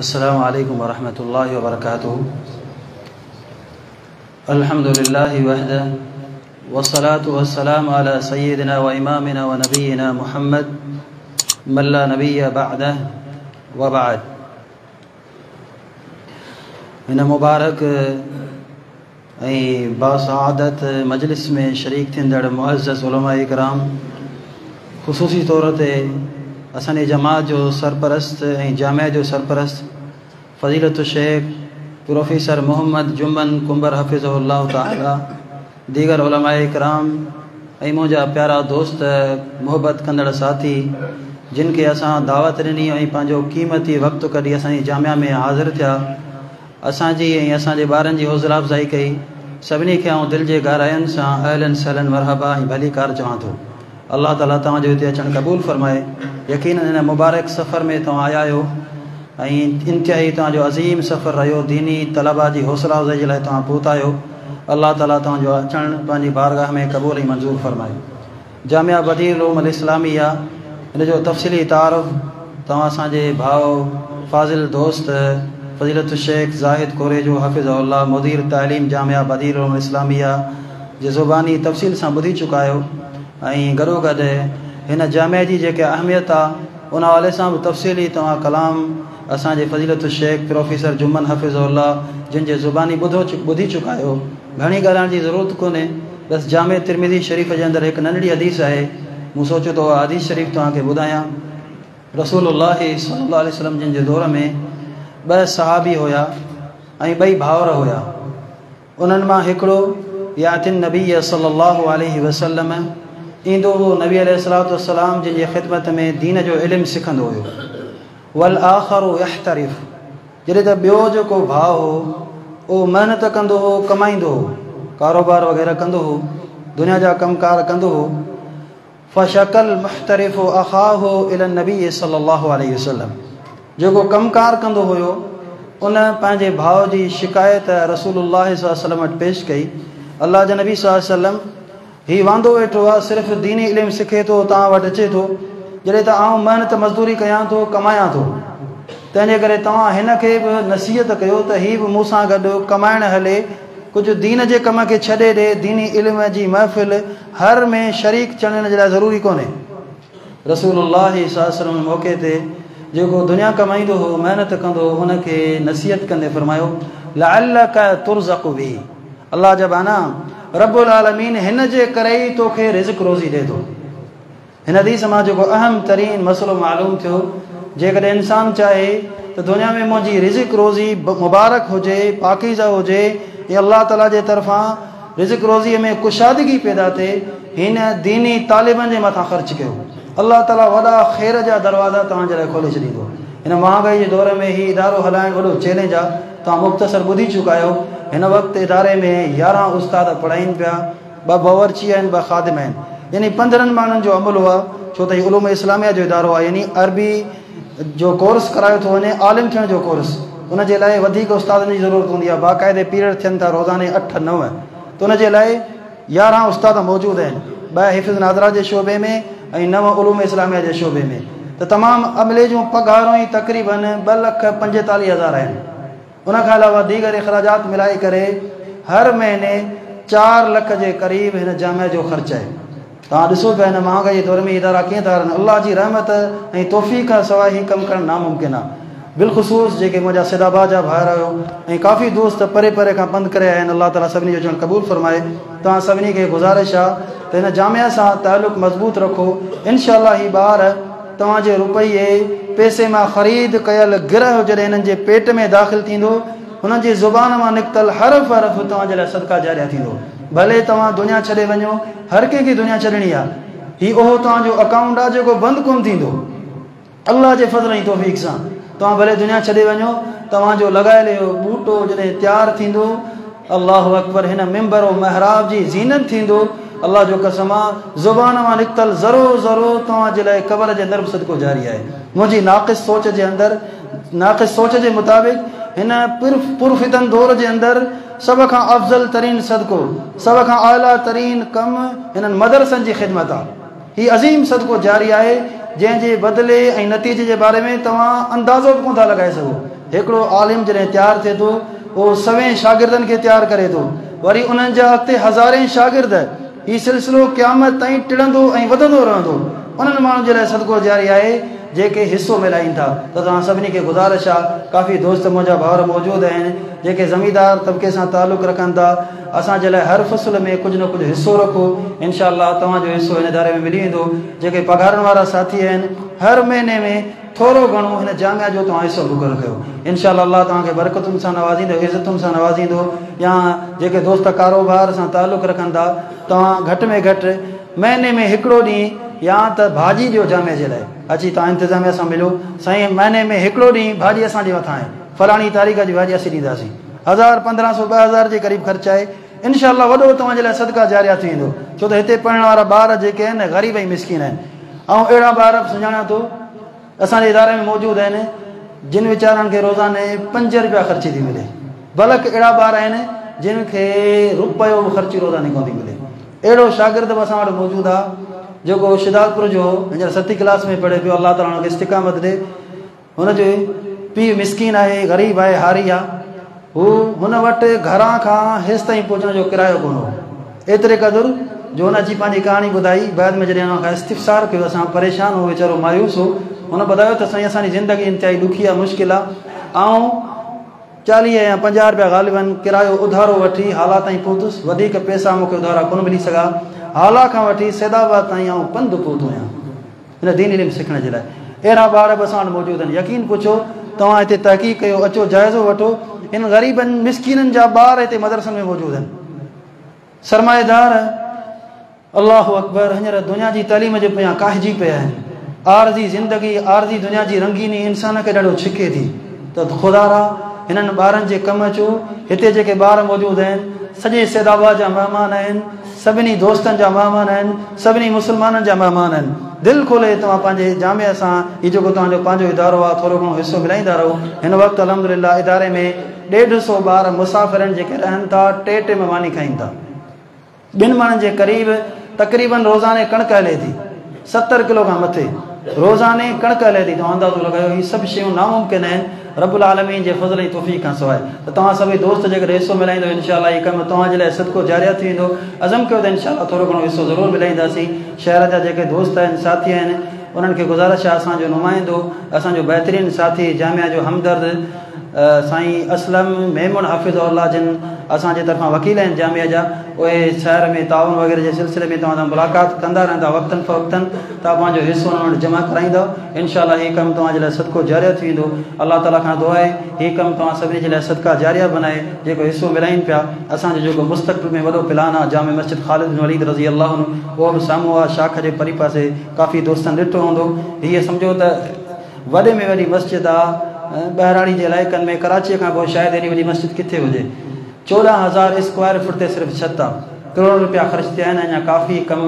السلام عليڪم ورحمة الله وبرڪاته. الحمد لله وحده والصلاة والسلام على سيدنا وإمامنا ونبينا محمد من لا نبي بعده وبعد. هن مبارڪ ۽ باسعادت مجلس ۾ شريڪ ٿيندڙ معزز علماء ڪرام، خصوصي طور تي اسان جي جماعت جو سرپرست ۽ جامعه جو سرپرست فضيلت الشيخ پروفيسر محمد جمن ڪنڀر حفظه الله تعالي، ديگر علماء ڪرام ۽ منهنجا پيارا دوست، محبت ڪندڙ ساٿي، جن کي اسان دعوت ڏني ۽ پنهنجو قيمتي وقت ڪڍي اسان جي جامعه ۾ حاضر ٿيا، اسان جي ۽ اسان جي ٻارن جي حوصله افزائي ڪئي، سڀني کي آئون دل جي گهراين سان اهلا سهلا مرحبا ۽ ڀليڪار چوان ٿو. الله تعالي توهان جو هتي اچڻ قبول فرمائي. يقيناً هن مبارڪ سفر ۾ توهان آيا آهيو ۽ انتهائي توهان جو عظيم سفر رهيو، ديني طلباء جي حوصله افزائي جي لاء توهان پهتا آهيو. الله تعالي توهان جو اچڻ پنهنجي بارگاهه ۾ قبول ۽ منظور فرمائي. جامعه بديع العلوم الاسلاميه ان جو تفصيلي تعارف توهان اسان جي ڀاء فاضل دوست فضيلت الشيخ زاهد ڪوريجو حفظه الله مدير تعليم جامعه بديع العلوم الاسلاميه جي زباني تفصيل سان ٻڌي چڪا آهيو ۽ گڏوگڏ هن جامعه جي جيڪا اهميت آ ان حوالي سان به تفصيلي توهان ڪلام اسان جي فضيلت الشيخ پروفيسر جمن حفظه الله جن جي زباني ٻڌو ٻڌي چڪا آهيو. گهڻي ڳالهائڻ جي ضرورت ڪونهي، بس جامع ترمذي شريف جي اندر هڪ ننڍڙي حديث آهي، مون سوچيو ته اها حديث شريف توهان کي ٻڌايان. رسول الله صلي الله عليه وسلم جن جي دور ۾ ٻه صحابي هيا ۽ ٻئي ڀائر هيا. انهن مان هڪڙو ياتي النبي صلي الله عليه وسلم ايندو هو نبي عليه الصلوة والسلام جن جي خدمت ۾ دين جو علم سکندو هيو. والآخر يحترف جڏهن ته ٻيو جيڪو ڀاء هو اهو محنت ڪندو هو، ڪمائيندو هو، ڪاروبار وغيره ڪندو هو، دنيا جا ڪم ڪار ڪندو هو. فشڪا المحترف اخاه الي النبي صلي الله عليه وسلم جيڪو ڪم ڪار ڪندو هيو ان پنهنجي ڀاء جي شڪايت رسول الله صلي الله عليه وسلم وٽ پيش ڪئي. الله جا نبي صلي الله عليه وسلم هي واندو ويٺو آ، صرف ديني علم سکي ٿو، توهان وٽ اچي ٿو، جڏهن ته آئون محنت مزدوري ڪيان ٿو، ڪمايان ٿو. تنهنجي ڪري توهان هن کي به نصيحت ڪيو ته هي به مون سان گڏ ڪمائڻ هلي، ڪجهه دين جي ڪم کي ڇڏي ڏي، ديني علم جي محفل هر ۾ شريڪ ٿيڻ هن جي لاء ضروري ڪونهي. رسول الله صلي الله عليه وسلم ان موقعي تي جيڪو دنيا ڪمائيندو هو، محنت ڪندو هو، ان کي نصيحت ڪندي فرمايو، لعلک ترزق به. الله جا ٻانها! رب العالمين هن جي ڪري ئي توکي رزق روزي ڏئي ٿو. هن حديث مان جيڪو اهم ترين مسئلو معلوم ٿيو، جيڪڏهن انسان چاهي ته دنيا ۾ منهنجي رزق روزي مبارڪ هجي، پاڪيزه هجي ۽ الله تعاليٰ جي طرفان رزق روزيء ۾ ڪشادگي پيدا ٿئي، هن ديني طالبن جي مٿان خرچ ڪيو. الله تعاليٰ وڏا خير جا دروازا توهان جي لاء کولي ڇڏيندو. هن مهانگائي جي دور ۾ هي ادارو هلائڻ وڏو چئلينج آ. توهان مختصر ٻڌي چڪا آهيو. هن وقت اداري ۾ 11 استاد پڙهائين پيا، ٻه باورچي آهن، ٻه خادم آهن. يعني 15 ماڻهن جو عملو آ، ڇو ته هي علوم اسلاميه جو ادارو آ، يعني عربي جو ڪورس ڪرايو ٿو وڃي، عالم ٿيڻ جو ڪورس، ان جي لاء وڌيڪ استادن جي ضرورت هوندي آ، باقاعدي پيريڊ ٿين ٿا روزاني اٺ نو، ته ان جي لاء 11 استاد موجود آهن، ٻه حفظ ناظره جي شعبي ۾ ۽ نو علوم اسلاميه جي شعبي ۾، ته تمام عملي جون پگهارون ئي تقريباً 2,45,000 آهن. ان کان علاوه ديگر اخراجات ملائي ڪري هر مهيني 4 لک جي قريب هن جامعه جو خرچ آهي. توهان ڏسو پيا هن مهانگائي جي دور ۾ هي ادارا ڪيئن ٿا هلن. الله جي رحمت ۽ توفيق کان سواء هي ڪم ڪرڻ ناممڪن آهي. بالخصوص جيڪي منهنجا سيد آباد جا ڀائر آهيو ۽ ڪافي دوست پري پري کان پنڌ ڪري آيا آهن، الله تعالي سڀني جو اچڻ قبول فرمائي. توهان سڀني کي گذارش آهي ته هن جامعه سان تعلق مضبوط رکو. انشاء الله هي ٻار توهان جي روپئي پئسي مان خريد ڪيل گرهه جڏهن هنن جي پيٽ ۾ داخل ٿيندو، هنن جي زبان مان نڪتل حرف حرف توهان جي لاء صدقه جاريه ٿيندو. ڀلي توهان دنيا ڇڏي وڃو، هر ڪنهن کي دنيا ڇڏڻي آهي. هي اهو توهان جو اڪائونٽ آهي جيڪو بند ڪونه ٿيندو. الله جي فضل ۽ توفيق سان توهان ڀلي دنيا ڇڏي وڃو، توهان جو لڳايل اهو ٻوٽو جڏهن تيار ٿيندو، الله اڪبر هن منبر و محراب جي زينت ٿيندو، الله جو قسم آ زبان مان نڪتل ذرو ذرو توهان جي لاء قبر جي اندر به صدقو جاري آهي. منهنجي ناقص سوچ جي اندر ناقص سوچ جي مطابق هن پرفتن دور جي اندر سڀ کان افضل ترين صدقو، سڀ کان اعليٰ ترين ڪم هنن مدرسن جي خدمت آ. هي عظيم صدقو جاري آهي، جنهن جي بدلي ۽ نتيجي جي باري ۾ توهان اندازو به ڪونه ٿا لڳائي سگهو. هڪڙو عالم جڏهن تيار ٿئي ٿو، اهو سوين شاگردن کي تيار ڪري ٿو، وري انهن جا اڳتي هزارين شاگرد. هي سلسلو قيامت تائين ٽڙندو ۽ وڌندو رهندو. انهن ماڻهن جي لاء صدقو جاري آهي جيڪي حصو ملائين ٿا. ته توهان سڀني کي گذارش آ، ڪافي دوست منهنجا ڀائر موجود آهن جيڪي زميندار طبقي سان تعلق رکن ٿا، اسان جي لاء هر فصل ۾ ڪجهه نه ڪجهه حصو رکو، انشاء الله توهان جو حصو هن اداري ۾ ملي ويندو. جيڪي پگهارن وارا ساٿي آهن، هر مهيني ۾ ٿورو گهڻو هن جامعه جو توهان حصو مقرر ڪيو، انشاء الله الله توهان کي برڪتن سان نوازيندو، عزتن سان نوازيندو. يا جيڪي دوست ڪاروبار سان تعلق رکن ٿا، توهان گهٽ ۾ گهٽ مهيني ۾ هڪڙو ڏينهن يا ته ڀاڄي ڏيو جامعه جي لاء، اچي توهان انتظاميه سان ملو، سائين مهيني ۾ هڪڙو ڏينهن ڀاڄي اسان جي مٿان آهي، فلاڻي تاريخ جي ڀاڄي اسين ڏينداسين، هزار 15 سو 2000 جي قريب خرچ آهي، انشاء الله وڏو توهان جي لاء صدقه جاريه ٿي ويندو. ڇو ته هتي پڙهڻ وارا ٻار جيڪي آهن غريب ۽ مسڪين آهن. آئون اهڙا ٻار به سڃاڻان ٿو اسان جي اداري ۾ موجود آهن جن ويچارن کي روزاني 5 روپيا خرچي ٿي ملي، بلڪ اهڙا ٻار آهن جن کي روپيو به خرچي روزاني ڪونه ٿي ملي. اهڙو شاگرد به اسان وٽ موجود آهي جيڪو شهدادپور جو هو، هينئر ستين ڪلاس ۾ پڙهي پيو، الله تعاليٰ هن کي استقامت ڏي. هن جو پيء مسڪين آهي، غريب آهي، هاري آهي. هو هن وٽ گهران کان هيستائين پهچڻ جو ڪرايو ڪونه هو. ايتري قدر جو هن اچي پنهنجي ڪهاڻي ٻڌائي. بعد ۾ جڏهن هن کان استفسار ڪيو اسان، پريشان هو ويچارو، مايوس هو. هن ٻڌايو ته سائين اسان جي زندگي انتهائي ڏکي آهي، مشڪل آهي. آئون 40 يا 50 روپيا غالباً ڪرايو اڌارو وٺي هالا تائين پهتس. وڌيڪ پئسا مون کي اڌارا ڪونه ملي سگها. هالا کان وٺي سيد آباد تائين آئون پنڌ پهتو آهيان. هن دين علم سکڻ جي لاء اهڙا ٻار به اسان وٽ موجود آهن. يقين پڇو، توهان هتي تحقيق ڪيو، اچو جائزو وٺو، ان غريبن مسڪينن جا ٻار هتي مدرسن ۾ موجود آهن. سرمائيدار الله اڪبر هينئر دنيا جي تعليم جي پويان ڪاهجي پيا آهن. عارضي زندگي، عارضي دنيا جي رنگيني انسان کي ڏاڍو ڇڪي ٿي. ته خدارا هنن ٻارن جي ڪم اچو. هتي جيڪي ٻار موجود آهن سڄي سيد آباد جا مهمان آهن، سڀني دوستن جا مهمان آهن، سڀني مسلمانن جا مهمان آهن. دل کولي توهان پنهنجي جامعه سان هي جيڪو توهان جو پنهنجو ادارو آهي ٿورو گهڻو حصو ملائيندا رهو. هن وقت الحمدلله اداري ۾ 150 ٻار مسافر آهن جيڪي رهن ٿا، ٽي ٽيم ماني کائين ٿا. ٻن مڻن جي قريب تقريبن روزاني ڪڻڪ هلي ٿي، 70 ڪلو کان مٿي روزاني ڪڻڪ هلي ٿي. توهان اندازو لڳايو هي سڀ شيون ناممڪن آهن رب العالمين جي فضل ۽ توفيق کان سواء. ته توهان سڀئي دوست جيڪڏهن حصو ملائيندو انشاء الله هي ڪم توهان جي لاء صدقو جاريه ٿي ويندو. عزم ڪيو ته انشاء الله ٿورو گهڻو حصو ضرور ملائينداسين. شهر جا جيڪي دوست آهن ساٿي آهن انهن کي گذارش آهي اسان جو نمائندو اسان جو بهترين ساٿي جامعه جو همدرد سائين اسلم ميمڻ حفظه الله جن اسان جي طرفان وڪيل آهن جامعه جا، اهي شهر ۾ تعاون وغيره جي سلسلي ۾ توهان سان ملاقات ڪندا رهندا وقتن فوقتن، توهان پنهنجو حصو انهن وٽ جمع ڪرائيندؤ انشاء الله هي ڪم توهان جي لاء صدقو جاريه ٿي ويندو. الله تعالي کان دعا آهي هي ڪم توهان سڀني جي لاء صدقه جاريه بنائي. جيڪو حصو ملائين پيا اسان جو جيڪو مستقبل ۾ وڏو پلان آهي جامع مسجد خالد بن وليد رضي الله عنه اهو به سامهون آهي، شاخ جي پري پاسي ڪافي دوستن ڏٺو هوندو. هيء سمجهو ته وڏي ۾ وڏي مسجد آ ٻهراڙي جي علائقن ۾ ڪراچيء کان پوء شايد ايڏي وڏي مسجد ڪٿي هجي. 14,000 اسڪوائر فٽ تي صرف ڇت آ. ڪروڙن روپيا خرچ ٿيا آهن اڃا ڪافي ڪم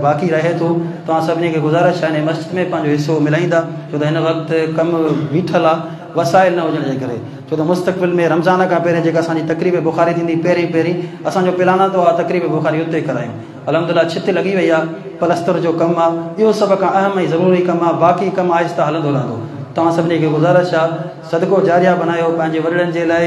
باقي رهي ٿو. توهان سڀني کي گذارش آهي ان مسجد ۾ پنهنجو حصو ملائيندا ڇو ته هن وقت ڪم بيٺل آ وسائل نه هجڻ جي ڪري. ڇو ته مستقبل ۾ رمضان کان پهرين جيڪا اسان جي تقريب بخاري ٿيندي پهرين پهرين اسان جو پلان ته اها تقريب بخاري اتي ڪرايون. الحمدلله ڇت لڳي وئي آ، پلستر جو ڪم آ، اهو سڀ کان اهم ۽ ضروري ڪم آ، باقي ڪم آهسته هلندو رهندو. توهان سڀني کي گذارش آ، صدقو جاريه بنايو پنهنجي وڏڙن جي لاء،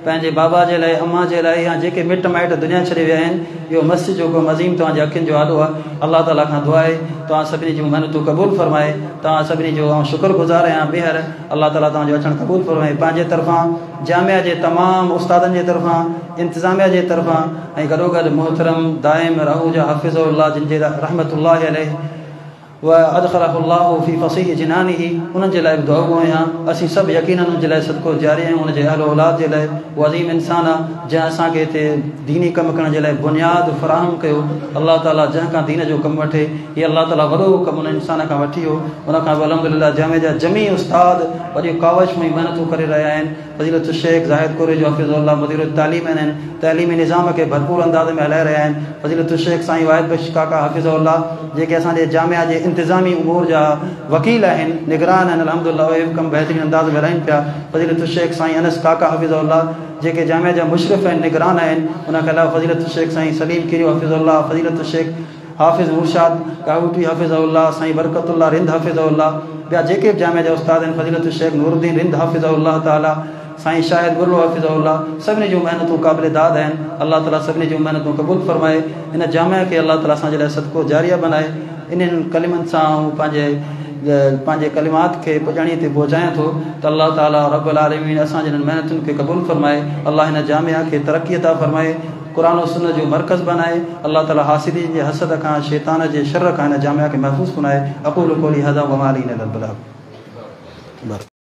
پنهنجي بابا جي لاء، امان جي لاء يا جيڪي مٽ مائٽ دنيا ڇڏي ويا آهن، اهو مسجد جو ڪم عظيم توهان جي اکين جو آڏو آ. الله تعالي کان دعا آهي توهان سڀني جون محنتون قبول فرمائي. توهان سڀني جو آئون شڪر گذار آهيان ٻيهر الله تعالي توهان جو اچڻ قبول فرمائي. پنهنجي طرفان، جامعه جي تمام استادن جي طرفان، انتظاميه جي طرفان ۽ گڏوگڏ محترم دائم راهوجا حفظه الله جن جي رحمة الله عليه وادخله الله في فصيح جنانه انهن جي لاء به دعاگو آهيان. اسين سڀ يقيناً ان جي لاء صدقو جاري آهيون، ان جي اهل و اولاد جي لاء. هو عظيم انسان آهي جنهن اسان کي هتي ديني ڪم ڪرڻ جي لاء بنياد فراهم ڪيو. الله تعاليٰ جنهن کان دين جو ڪم وٺي هي الله تعاليٰ وڏو ڪم ان انسان کان وٺي ويو. ان کان پوء الحمدلله جامعه جا جميع استاد وڏيون ڪاوشون ۽ محنتون ڪري رهيا آهن. فضيلة الشيخ زاهد ڪوريجو حفظه الله مدير التعليم آهن، تعليمي نظام کي ڀرپور انداز ۾ هلائي رهيا آهن. فضيلة الشيخ سائين واحد بخش ڪاڪا حفظه الله جيڪي اسان جي جامعه جي انتظامي امور جا وڪيل آهن، نگران آهن، الحمدلله اهي به ڪم بهترين انداز ۾ هلائين پيا. فضيلة الشيخ سائين انس ڪاڪا حفظه الله جيڪي جامعه جا مشرف آهن، نگران آهن. ان کان علاوه فضيلة الشيخ سائين سليم ڪيريو حفظه الله، فضيلة الشيخ حافظ نورشاد ڪاهوٽي حفظه الله، سائين برڪت الله رند حفظه الله، ٻيا جيڪي به جامعه جا استاد آهن، فضيلت الشيخ نورالدين رند حفظه الله تعاليٰ، سائين شاهد ٻرڙو حفظه الله، سڀني جون محنتون قابل داد آهن. الله تعاليٰ سڀني جون محنتون قبول فرمائي. هن جامعه کي الله تعاليٰ اسان جي لاء صدقو جاريه بنائي. انهن ڪلمن سان آئون پنهنجي پنهنجي ڪلمات کي پڄاڻي تي پهچايان ٿو ته الله تعاليٰ رب العالمين اسان جي انهن محنتن کي قبول فرمائي. الله هن جامعه کي ترقي عطا فرمائي. قرآن و سنت جو مرڪز بنائي. الله تعاليٰ حاسدين جي حسد کان، شيطان جي شر کان هن جامعه کي محفوظ بنائي. اقول قولي هذا وما علينا الا البلاغ.